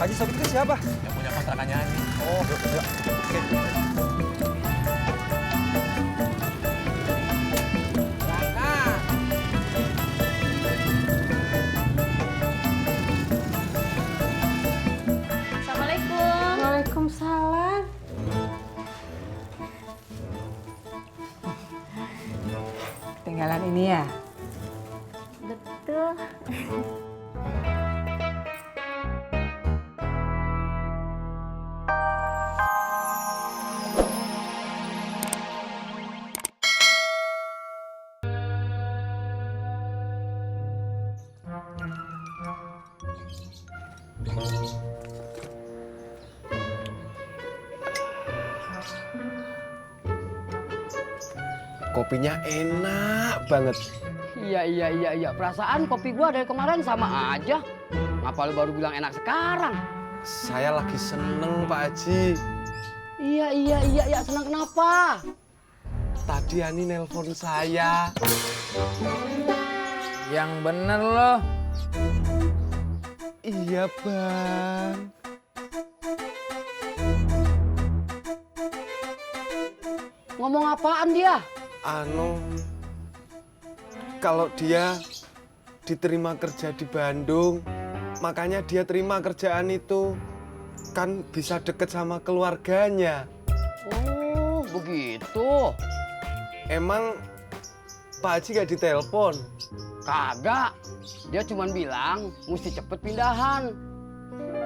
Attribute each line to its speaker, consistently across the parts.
Speaker 1: Haji Sodik itu siapa?
Speaker 2: Yang punya kontrakannya Ani.
Speaker 1: Oh, yuk. Oke.
Speaker 3: Assalamualaikum.
Speaker 4: Waalaikumsalam. Ketinggalan ini ya?
Speaker 3: Betul.
Speaker 2: Kopinya enak banget.
Speaker 5: Iya. Perasaan kopi gua dari kemarin sama aja. Ngapa lu baru bilang enak sekarang?
Speaker 2: Saya lagi seneng Pak Haji.
Speaker 5: Iya. Senang kenapa?
Speaker 2: Tadi Ani nelpon saya.
Speaker 6: Yang bener loh.
Speaker 2: Iya Bang.
Speaker 5: Ngomong apaan dia?
Speaker 2: Kalau dia diterima kerja di Bandung, makanya dia terima kerjaan itu. Kan bisa deket sama keluarganya.
Speaker 5: Oh, begitu.
Speaker 2: Emang Pak Haji gak ditelepon?
Speaker 5: Kagak. Dia cuma bilang mesti cepet pindahan.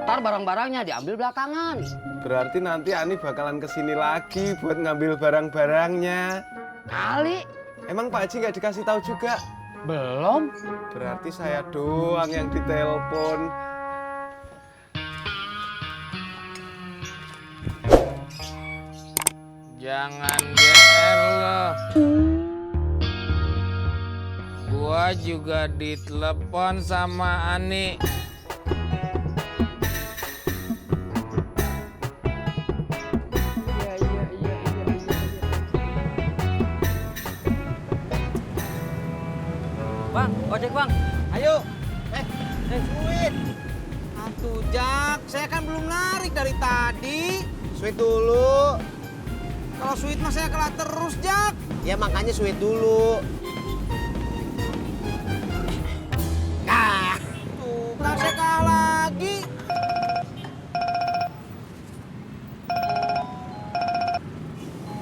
Speaker 5: Ntar barang-barangnya diambil belakangan.
Speaker 2: Berarti nanti Ani bakalan kesini lagi buat ngambil barang-barangnya.
Speaker 5: Kali.
Speaker 2: Emang Pak Haji nggak dikasih tahu juga?
Speaker 5: Belum.
Speaker 2: Berarti saya doang yang ditelepon.
Speaker 6: Jangan GR loh. Gua juga ditelepon sama Ani.
Speaker 1: Bang, ojek bang. Ayo. Sweet.
Speaker 7: Atuh Jak, saya kan belum narik dari tadi. Sweet dulu. Kalau sweet mah saya kalah terus Jak. Ya makanya sweet dulu. Tuh kan saya kalah lagi.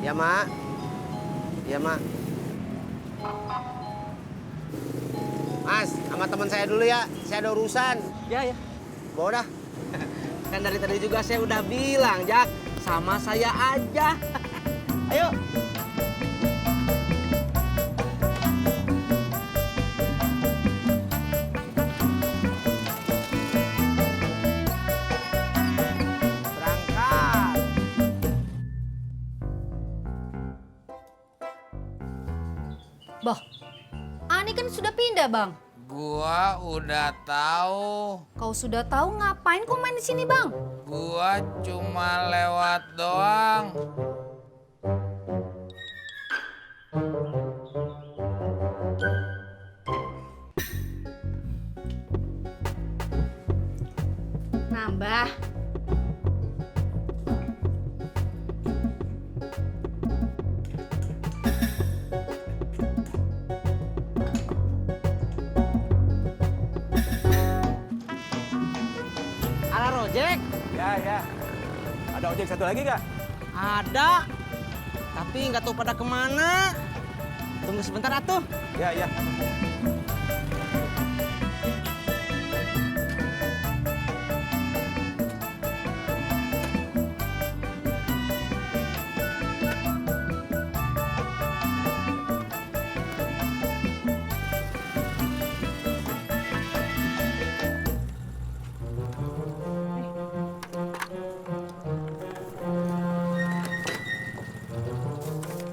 Speaker 7: Ya Mak. Ya Mak. Mas, sama teman saya dulu ya. Saya ada urusan.
Speaker 1: Ya.
Speaker 7: Bawa dah. Kan dari tadi juga saya udah bilang, Jak. Sama saya aja. Ayo. Berangkat.
Speaker 3: Bah, Ani kan sudah pindah, Bang.
Speaker 6: Gua udah tahu.
Speaker 3: Kau sudah tahu ngapain kau main di sini, Bang?
Speaker 6: Gua cuma lewat doang.
Speaker 3: Nambah.
Speaker 7: Ada ojek?
Speaker 1: Ya. Ada ojek satu lagi nggak?
Speaker 7: Ada. Tapi nggak tahu pada kemana. Tunggu sebentar atuh.
Speaker 1: Ya.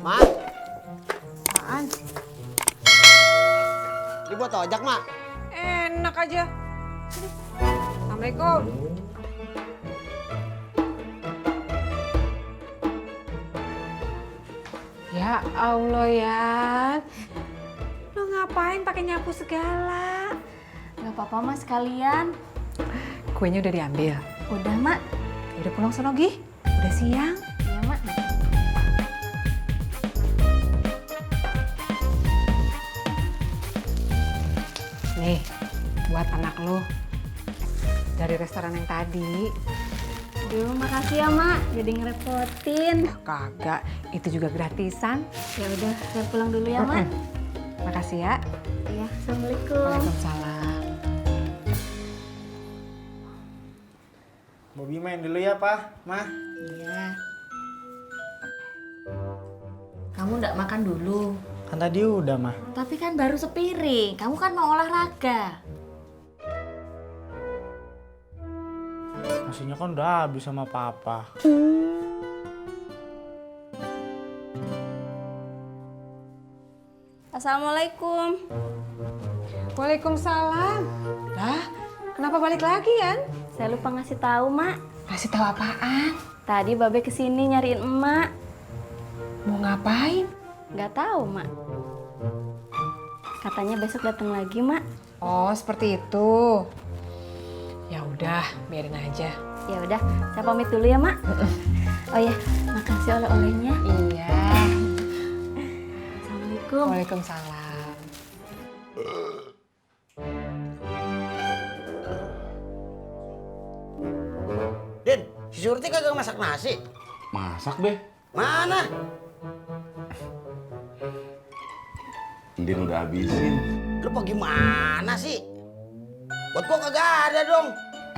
Speaker 7: Mak,
Speaker 4: Apaan?
Speaker 7: ini buat ojek, Mak.
Speaker 4: Enak aja. Assalamualaikum. Ya Allah, Yan. Lo ngapain pakai nyapu segala?
Speaker 3: Gak apa-apa mas sekalian.
Speaker 4: Kuenya udah diambil.
Speaker 3: Udah, Mak.
Speaker 4: Udah pulang sono, Gi. Udah siang.
Speaker 3: Iya, Mak.
Speaker 4: Nih, buat anak lu. Dari restoran yang tadi.
Speaker 3: Aduh, makasih ya, Mak. Jadi ngerepotin.
Speaker 4: Kagak, itu juga gratisan.
Speaker 3: Ya udah, saya pulang dulu ya, Mak.
Speaker 4: Makasih ya.
Speaker 3: Iya, Assalamualaikum.
Speaker 4: Waalaikumsalam.
Speaker 7: Bobi main dulu ya, Pak, Mah.
Speaker 3: Iya. Kamu nggak makan dulu.
Speaker 8: Kan tadi udah, Mah.
Speaker 3: Tapi kan baru sepiring. Kamu kan mau olahraga.
Speaker 8: Nasinya kan udah habis sama Papa.
Speaker 3: Assalamualaikum.
Speaker 4: Waalaikumsalam. Lah, kenapa balik lagi, Yan?
Speaker 3: Saya lupa ngasih tahu, Mak.
Speaker 4: Kasih tahu apaan?
Speaker 3: Tadi Babe kesini nyariin emak.
Speaker 4: Mau ngapain?
Speaker 3: Nggak tahu, Mak. Katanya besok datang lagi, Mak.
Speaker 4: Oh, seperti itu. Ya udah, biarin aja.
Speaker 3: Ya udah, saya pamit dulu ya, Mak. Oh ya, makasih oleh-olehnya.
Speaker 4: Iya.
Speaker 3: Assalamualaikum.
Speaker 4: Waalaikumsalam.
Speaker 7: Din, si Surti kagak masak nasi.
Speaker 9: Masak deh.
Speaker 7: Mana?
Speaker 9: Din udah habisin.
Speaker 7: Lu apa gimana sih? Buat gua kagak ada dong.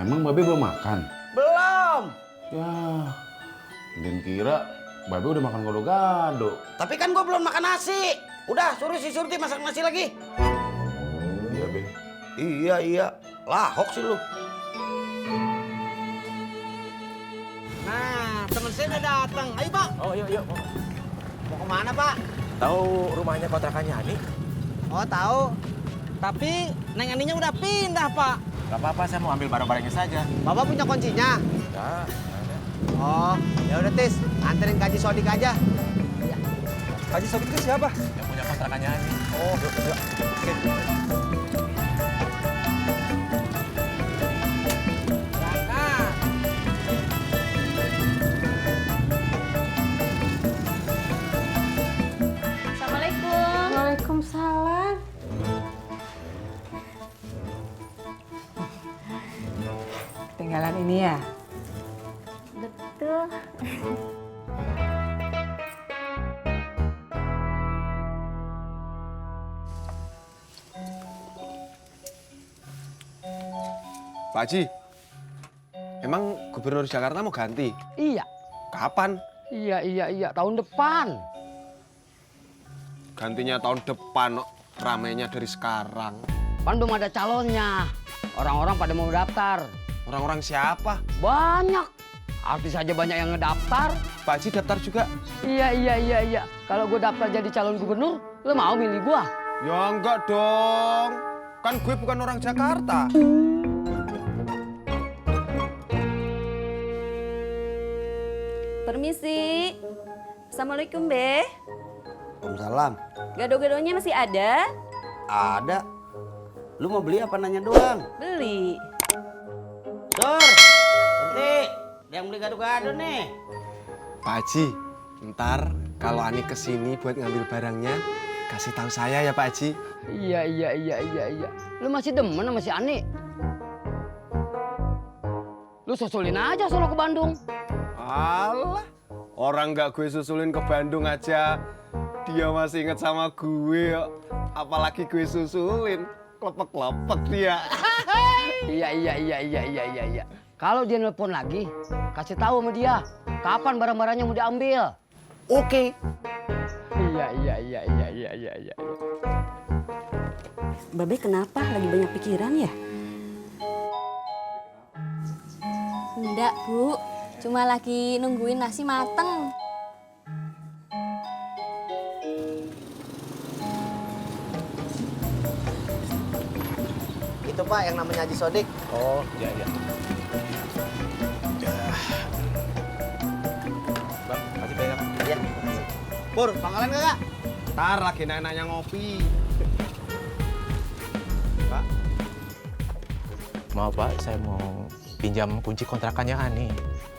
Speaker 9: Emang Babe belum makan?
Speaker 7: Belum.
Speaker 9: Ya, Din kira Babe udah makan gado-gado.
Speaker 7: Tapi kan gua belum makan nasi. Udah, suruh si Surti masak nasi lagi.
Speaker 9: Iya, Be.
Speaker 7: Iya. Lahok sih lu. Nah, teman saya udah datang. Ayo, Pak.
Speaker 1: Oh, yuk.
Speaker 7: Mau kemana, Pak?
Speaker 1: Tahu rumahnya kontrakannya Ani?
Speaker 7: Oh, tahu. Tapi Neng Aninya udah pindah, Pak.
Speaker 1: Gak apa-apa, saya mau ambil barang-barangnya saja.
Speaker 7: Bapak punya kuncinya?
Speaker 1: Ya, ada.
Speaker 7: Oh, ya udah Tis, anterin Kaji Sodik aja.
Speaker 1: Haji Sodik itu siapa? Yang punya kontrakannya Ani. Oh, yuk. Oke.
Speaker 7: Berangkat.
Speaker 3: Assalamualaikum.
Speaker 4: Waalaikumsalam. Ketinggalan ini ya?
Speaker 3: Betul.
Speaker 2: Pak Haji, emang gubernur Jakarta mau ganti?
Speaker 5: Iya,
Speaker 2: Kapan?
Speaker 5: iya, tahun depan.
Speaker 2: Gantinya tahun depan, no. Ramainya dari sekarang.
Speaker 5: Kan belum ada calonnya. Orang-orang pada mau daftar.
Speaker 2: Orang-orang siapa?
Speaker 5: Banyak. Artis aja banyak yang ngedaftar.
Speaker 2: Pak Haji daftar juga?
Speaker 5: Iya. Kalau gue daftar jadi calon gubernur, lo mau milih gue?
Speaker 2: Ya enggak dong. Kan gue bukan orang Jakarta.
Speaker 10: Permisi. Assalamualaikum, Be.
Speaker 7: Waalaikumsalam.
Speaker 10: Gado-gadonya masih ada?
Speaker 7: Ada. Lu mau beli apa nanya doang?
Speaker 10: Beli.
Speaker 7: Sur, Surti, dia yang beli gado-gado nih.
Speaker 2: Pak Haji, ntar kalau Ani kesini buat ngambil barangnya, kasih tahu saya ya Pak Haji.
Speaker 5: Iya. Lu masih demen sama si Ani? Lu susulin aja sono ke Bandung.
Speaker 2: Alah, orang nggak gue susulin ke Bandung aja, dia masih inget sama gue. Apalagi gue susulin, klepek-klepek dia.
Speaker 5: Iya. Kalau dia nelpon lagi, kasih tahu sama dia kapan barang-barangnya mau diambil.
Speaker 7: Oke.
Speaker 5: Iya.
Speaker 10: Babe kenapa? Lagi banyak pikiran ya?
Speaker 3: Enggak, Bu. Cuma lagi nungguin nasi mateng.
Speaker 7: Itu Pak yang namanya Haji Sodik.
Speaker 1: Oh, iya. Bang, masih banyak.
Speaker 7: Iya. Pur, pangkalan kagak?
Speaker 2: Ntar lagi nanya ngopi. Pak,
Speaker 1: Maaf Pak, saya mau pinjam kunci kontrakannya Ani.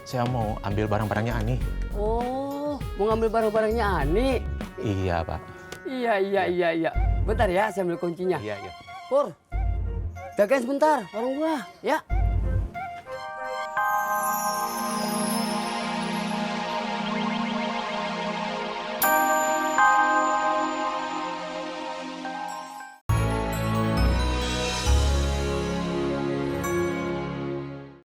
Speaker 1: Saya mau ambil barang-barangnya Ani.
Speaker 5: Oh, mau ngambil barang-barangnya Ani?
Speaker 1: Iya, Pak.
Speaker 5: Iya. Bentar ya, saya ambil kuncinya.
Speaker 1: Iya.
Speaker 5: Pur, jagain sebentar warung gua, ya.